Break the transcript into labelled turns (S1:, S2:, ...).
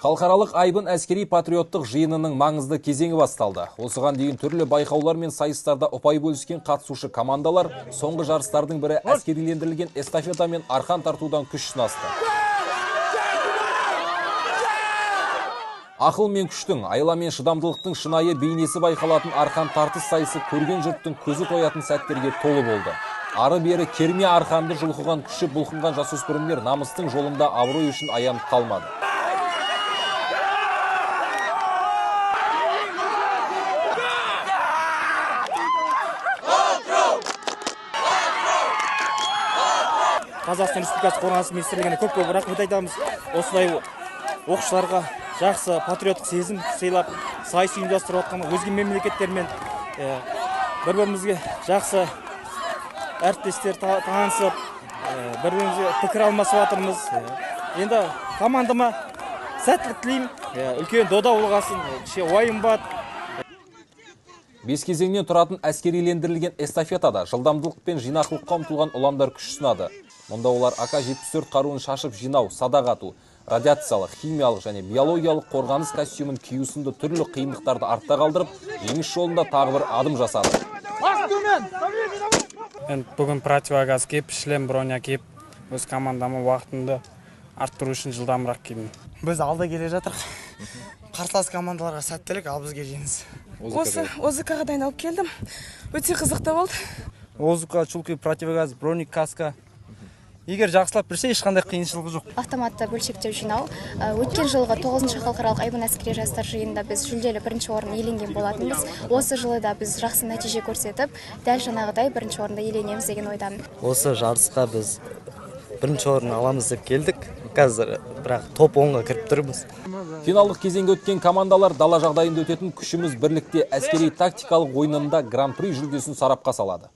S1: Халықаралық Айбын әскери патриоттық жиынының маңызды кезеңі басталды. Осыған дейін түрлі байқаулар мен сайыстарда ұпай бөліскен қатысушы командалар соңғы жарыстардың бірі әскерилендірілген эстафета мен арқан тартудан күш сынасты. Ақыл мен күштің, айла мен шыдамдылықтың шынайы бейнесі байқалатын арқан тартыс сайысы көрген жұрттың көзі тоятын сәттерге толы болды. Ары-бері керме арқанды жұлқыған күші бұлқынған жасөспірімдер намыстың жолында абырой үшін аянып қалмады.
S2: Қазақстан Республикасы Қорғаныс министрлігіне көп-көп рахмет айтамыз. Осылай оқушыларға жақсы патриоттық сезім сыйлап, сайыс ұйымдастырып жатқан өзге мемлекеттермен бір-бірімізге жақсы әріптестер танысып, бір-бірімізге пікір алмасып жатырмыз. Енді командама сәттілік тілеймін. Үлкен дода болғасын, кішкене уайым бар.
S1: Бес кезеңнен тұратын әскерилендірілген эстафетада жылдамдылық пен жинақылыққа ұмтылған ұландар күш сынады. Мұнда олар АК-74 қаруын шашып жинау, садақ ату, радиациялық, химиялық және биологиялық қорғаныс костюмін кию сынды түрлі қиындықтарды артта қалдырып, жеңіс жолында тағы бір адым жасады.
S3: Мен бүгін противогаз киіп, шлем, броня киіп, өз командама уақытымды арттыру үшін жылдамырақ кидім.
S4: Біз алда келе жатырмыз. Қарсылас командаларға сәттілік, ал бізге жеңіс.
S5: Осы ОЗК-ға дайындалып келдім. Өте қызықты болды.
S6: ОЗК, чулки, противогаз, броник, каска. Егер жақсылап білсе, ешқандай қиыншылығы жоқ.
S7: Автоматты бөлшектеу жинау. Өткен жылғы 9-шы халықаралық Айбын әскери жастар жиынында біз жүлделі бірінші орын иеленген болатынбыз. Осы жылы да біз жақсы нәтиже көрсетіп, дәл жаңағыдай бірінші орынды иеленеміз деген ойдамын.
S8: Осы жарысқа біз бірінші орын аламыз деп келдік. Қазір бірақ топ 10-ға кіріп тұрмыз.
S1: Финалдық кезеңге өткен командалар дала жағдайында өтетін күшіміз бірлікте әскери тактикалық ойынында гран-при жүлдесін сарапқа салады.